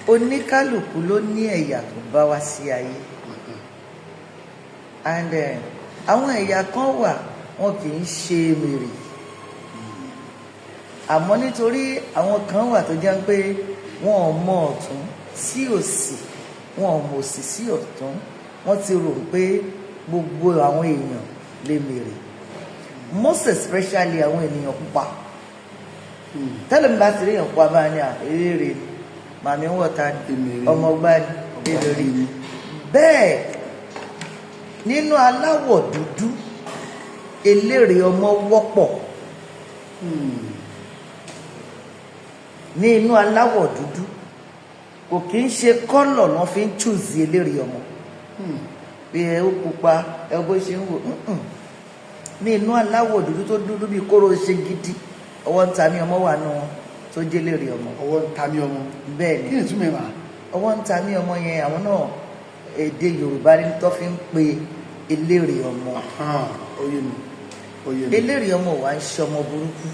Oníkálùkù ló ní ẹ̀yà tó bá wá sí ayé, and àwọn ẹ̀yà kan wà, wọn kì í ṣe mèrè, àmọ́ nítorí àwọn kan wà tó jẹ́ pé wọn ò mọ ọ̀tún sí òsì, wọn ò mọ òsì sí ọ̀tún, wọ́n ti rò pé gbogbo àwọn èèyàn lè mèrè, most especially àwọn ènìyàn pupa. Tẹ́lẹ̀ mi bá ti rí èèyàn pupa báyìí ní à eré ni màmí ń wọ̀ta ni. Èmèrè. Ọmọ ọgbà ni èrè bẹ́ẹ̀. Nínú aláwọ̀ dúdú, eléré ọmọ wọ́pọ̀. Ní inú aláwọ̀ dúdú, kò kí ń ṣe colour náà fi ń choose eléré ọmọ bí ẹ ó pupa, ẹ bó ṣe ń wò. Ní inú aláwọ̀ dúdú tó dúdú bíi kóró ṣe gidi, ọwọ́ ń ta mí ọmọ wà nù wọn tó jẹ́ eléré ọmọ. Ọwọ́ ń ta mí ọmọ. Bẹ́ẹ̀ ni. Kí ni ìtumọ̀ ẹ̀ mà? Ọwọ́ ń ta mí ọmọ yẹn, àwọn náà, èdè Yorùbá ní tó fi ń pe eléré ọmọ. Ó yé mi, ó yé mi. Eléré ọmọ wa ń ṣe ọmọ burúkú.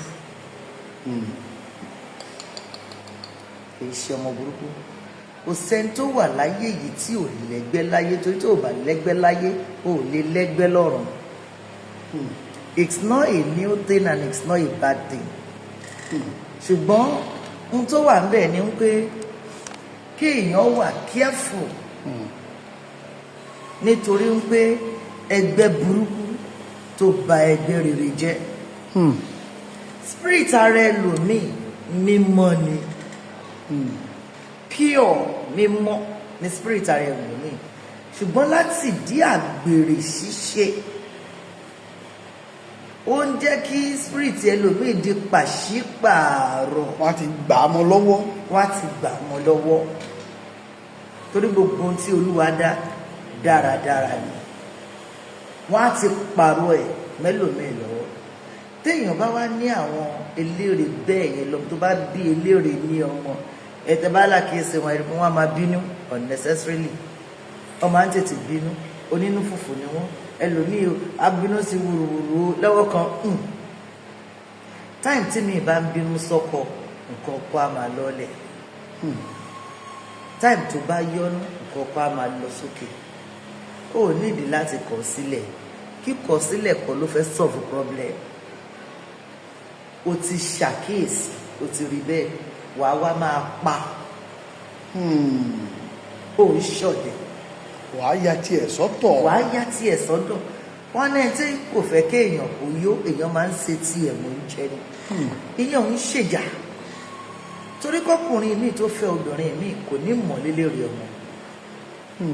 Kì í ṣe ọmọ burúkú. Kò sẹ́ni tó wà láyé yìí tí ò lẹ́gbẹ́ láyé, torí tó ò bá lẹ́gbẹ́ láyé, ò lè lẹ́gbẹ́ lọ́run. It's not a new thing and it's not a bad thing, ṣùgbọ́n ohun tó wà níbẹ̀ ni pé kí èèyàn wà careful, nítorí pé ẹgbẹ́ burúkú tó bà ẹgbẹ́ rere jẹ́. Spirit ara ẹlòmíì, mímọ́ ni, pure, mímọ́ ni spirit ara ẹlòmíì, ṣùgbọ́n láti dí àgbèrè ṣíṣe, ó ń jẹ́ kí spirit ẹlòmíì di pàṣípààrọ̀. Wọ́n á ti gbà á mọ́ lọ́wọ́. Wọ́n á ti gbà mọ́ lọ́wọ́, torí gbogbo ohun tí Olúwa dá dáradára ni. Wọ́n á ti pààrọ̀ ẹ̀ mẹ́lòmíì lọ́wọ́. Téèyàn bá wá ní àwọn eléré bẹ́ẹ̀ yẹn lọ, tó bá bí eléré ní ọmọ ẹ̀tẹ̀ bá lákìísí wọn, ẹ̀rí wọn á máa bínú unnecessarily. Wọ́n máa ń tètè bínú, onínú fùfù ni wọ́n. Ẹlòmíì á bínú sí wùrùwùrù lọ́wọ́ kan. Time tí mi bá ń bínú sọ́kọ, nǹkan ọkọ á máa lọ́lẹ̀. Time tó bá yọnu, nǹkan ọkọ á máa lọ sókè. Ó nídìí láti kọ̀ sílẹ̀. Kíkọ̀ sílẹ̀ kọ́ ló fẹ́ solve problem. O ti ṣàkíyèsí, o ti rí bẹ́ẹ̀, wàá wá máa pa ó ń ṣọ̀dẹ̀. Wàá ya tiẹ̀ sọ́tọ̀. Wàá yá tiẹ̀ sọ́dọ̀. Wọn náà tí kò fẹ́ kéèyàn kò yó, èèyàn máa ń ṣe tiẹ̀ mọ́ ń jẹ ni. Ìyẹn ò ń ṣèjà, torí kọkùnrin míì tó fẹ́ obìnrin míì kò ní mọ̀ lélẹ́rìí ọmọ.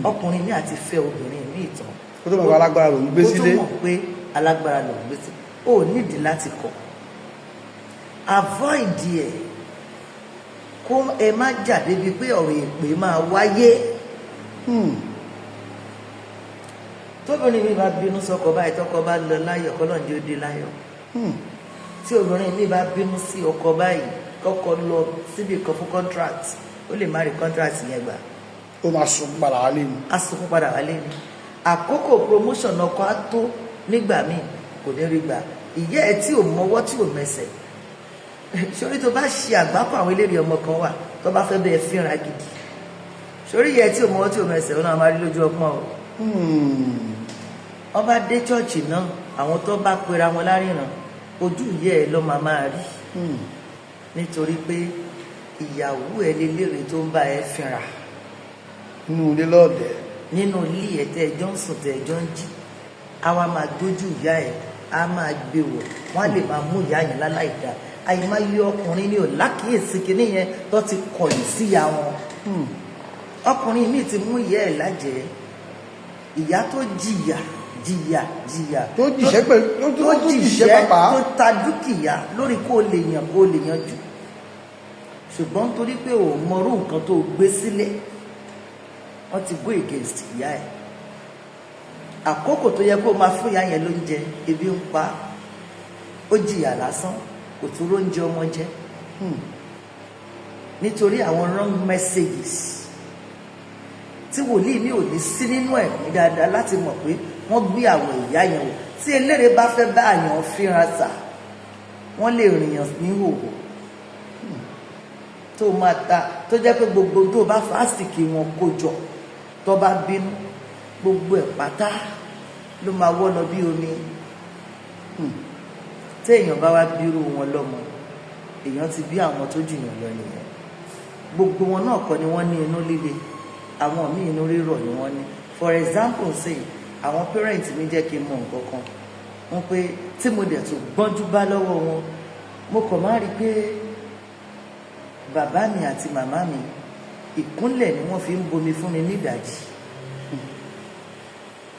Ọkùnrin míì àti fẹ́ obìnrin míì tán, kó tó mọ̀ pé alágbára lòún gbé kó tó sílé. mọ̀ pé alágbára lòún gbé sílé. Ó nídìí láti kọ̀, avoid ẹ̀, kó ẹ má jà débi pé ọ̀rọ̀ èpè máa wáyé. Tóbìnrin mi bá bínú sọ́kọ báyìí, tọkọ bá lọ láyọ̀, kọ́lọ́n jẹ́ ó dé láyọ̀. Tí obìnrin mi bá bínú sí ọkọ báyìí, kọ́kọ́ lọ síbi kan fún contract, ó lè má rí contract yẹn gbà. Ó máa sùn padà wálé ni. Á sunkún padà wálé ni. Àkókò promotion ọkọ á tó nígbà míì, kò ní rí gbà. Ìyá ẹ tí ò mọwọ́, tí ò mẹsẹ̀ sórí, tó bá ṣe àgbákò, àwọn eléré ọmọ kan wà tó bá fẹ́ bẹ́ẹ̀ fínra gidi sórí. Ìyá ẹ tí ò mọwọ́, tí ò mẹsẹ̀, ó náà máa rí lójú ọpọ́n o. Wọ́n bá dé chọ́ọ̀chì náà, àwọn tó bá pera wọn láríran, ojú ìyá ẹ ló máa máa rí, nítorí pé ìyàwó ẹ lélẹ́rìí tó ń bá ẹ fínra Nínú ilé lọ́ọ̀dẹ̀. Nínú ilé ẹ tẹ́ ẹ jọ ń sùn, tẹ́ ẹ jọ ń jí, á wá máa dójú ìyá ẹ, á máa gbé wọ̀, wọ́n á lè máa mú ìyá yẹn láláì dá. Àyèmáyé ọkùnrin ní ò lákìyèsí kinní yẹn tó ti kọ̀yìn síyà wọn. Ọkùnrin míì ti mú ìyá ẹ̀ lájẹ̀ẹ́, ìyá tó jìyà jìyà jìyà, Tó jìṣẹ́ pẹ̀lú tó tó jìṣẹ́ jìṣẹ́ pàpà. Tó ta dúkìá lórí kó lè yàn, kó lè yanjú, ṣùgbọ́n torí pé ò mọrú nǹkan tó gbé sílẹ̀, wọ́n ti go against ìyá ẹ̀. Àkókò tó yẹ kó máa fún ìyá yẹn lóúnjẹ, ebi ń pa, ó jìyà lásán, kò tún róúnjẹ ọmọ jẹ, nítorí àwọn wrong messages tí wòlíì mi ò ní sí nínú ẹ̀mí dáadáa láti mọ̀ pé wọ́n gbé àwọn ìyá yẹn wò. Tí eléré bá fẹ́ bá àyàn fínra sà, wọ́n lè rìnyàn ní hòhò. Tó máa ta, tó jẹ́ pé gbogbo tó bá fásitì wọn kó jọ, tó bá bínú, gbogbo ẹ̀ pátá ló máa wọ́ lọ bí omi. Téèyàn bá wá bírú wọn lọ́mọ, èèyàn ti bí àwọn tó jùyàn lọ nìyẹn. Gbogbo wọn náà kọ́ ni wọ́n ní inú líle, àwọn míì inú rírọ̀ ni wọ́n ní. For example, say àwọn parents mi jẹ́ kí n mọ nǹkan kan, wọ́n pé tí mo dẹ̀ tún gbọ́njú bá lọ́wọ́ wọn, mo kàn máa rí i pé bàbá mi àti màmá mi, ìkúnlẹ̀ ni wọ́n fi ń bomi fún mi nídàájí.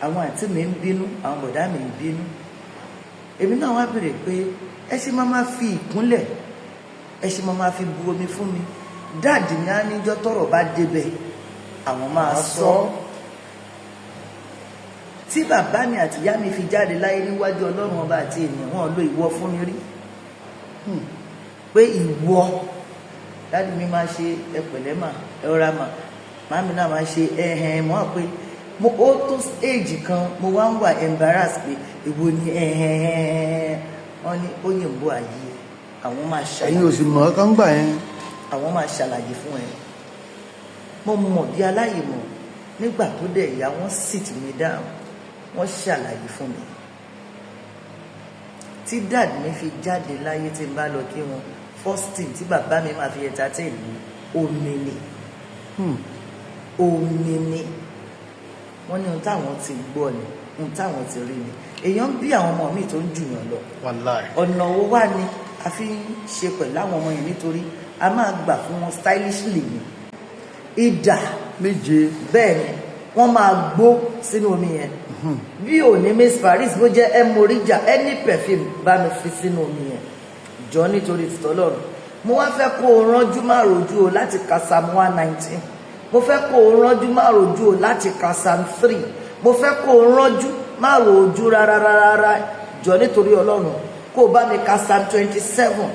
Àwọn àǹtí mi ń bínú, àwọn bọ̀dá mi ń bínú. Èmi náà wá béèrè pé, ẹ ṣe máa máa fi ìkúnlẹ̀, ẹ ṣe máa máa fi bu omi fún mi? Daddy mi á níjọ́ tọ́rọ̀ bá débẹ̀, àwọn máa sọ. Tí bàbá mi àti ìyá mi fi jáde láyé, níwájú Ọlọ́run Ọba àti ènìyàn, wọn lo ìwọ fún mi rí pé ìwọ. Daddy mi máa ṣe, "Ẹ pẹ̀lẹ́ mà, ẹ rọra mà." Màmí náà máa ṣe ẹ̀hẹ̀n mọ́ pé mo ó tó age kan, mo wá ń wà embarrassed pé èwo ni ẹ̀hẹ̀n. Wọ́n ní ó yìnbó ayé, àwọn máa ṣàlàyé. Ẹ̀yin ò sì mọ̀ ọ́ kán gbà yẹn. Àwọn máa ṣàlàyé fún ẹ. Mo mọ̀ bí aláìmọ̀. Nígbà tó dẹ̀ ìyá, wọ́n sit me down, wọ́n ṣàlàyé fún mi. Tí dad mi fi jáde láyé, tí n bá lọ kí wọn, first thing tí bàbá mi máa fi entertain mi, omi ni, omi ni. Wọ́n ní ohun táwọn ti gbọ́ ni, ohun táwọn ti rí ni. Èèyàn bí àwọn ọmọ mi tó ń jùyàn lọ. Wàláì. Ọ̀nà wo wá ni a fi ń ṣe pẹ̀lú àwọn ọmọ yẹn? Nítorí a máa gbà fún wọn stylishly ni ìdà. Méje. Bẹ́ẹ̀ ni, wọ́n máa gbó sínú omi yẹn. Bí ò ní Miss Paris, bó jẹ́ emorija, any perfume, bá mi fi sínú omi yẹn jọ, nítorí tìtọ́lọ́run. Mo wá fẹ́ kó o ránjú má rojú o láti ka Psalm 119. Mo fẹ́ kó o ránjú má rojú o láti ka Psalm 3. Mo fẹ́ kó o ránjú má rojú rárá rárá, jọ, nítorí Ọlọ́run, kó o bá mi ka Psalm 27.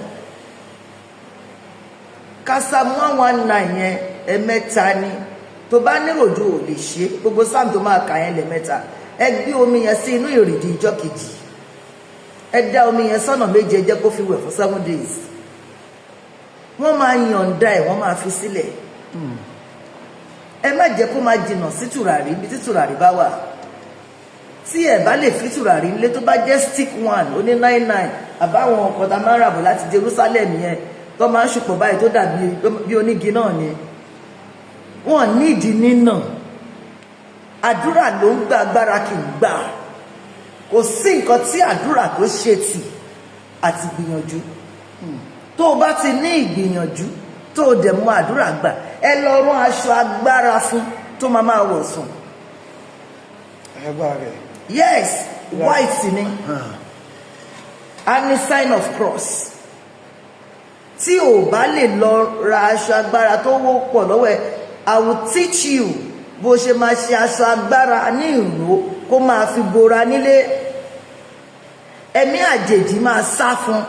Ka Psalm 119 yẹn, ẹ̀mẹ́ta ni. Tó bá níròjú ò lè ṣe gbogbo psalm tó máa kà yẹn lẹ́mẹ́ta. Ẹ gbé omi yẹn sí inú ìrìdì ìjọ kejì. Ẹ dá omi yẹn sọ́nà méje, jẹ́ kó fi wẹ̀ fún 7 days. Wọ́n máa yànda ẹ̀, wọ́n máa fi sílẹ̀. Ẹ má jẹ́ kó máa jìnnà sí tùràrí. Ibi tí tùràrí bá wà, tí ẹ bá lè fi tùràrí nílé, tó bá jẹ́ stick one oní 99, àbáwọn ọkọ̀ tá a máa ń ràbọ̀ láti Jerusalem yẹn, tó máa ń ṣùpọ̀ báyìí, tó dàbí bí onígi náà ni, wọ́n nídìí nínà. Àdúrà ló ń gbà, agbára kì í gbà. Kò sí nǹkan tí àdúrà tó ṣe tì àti gbìyànjú. Tó o bá ti ní ìgbìyànjú, tó o dẹ̀ mú àdúrà gbà, ẹ lọ rán aṣọ agbára fún tó máa máa wọ̀ sùn. Agbára rẹ̀. Yes, white ni, a ní sign of cross. Tí o bá lè lọ ra aṣọ agbára tó wọ́pọ̀ lọ́wọ́ ẹ, I will teach you bó ṣe máa ṣe aṣọ agbára ní ìró, kó máa fi bora nílé. Ẹ̀mí àjèjì máa sá fún.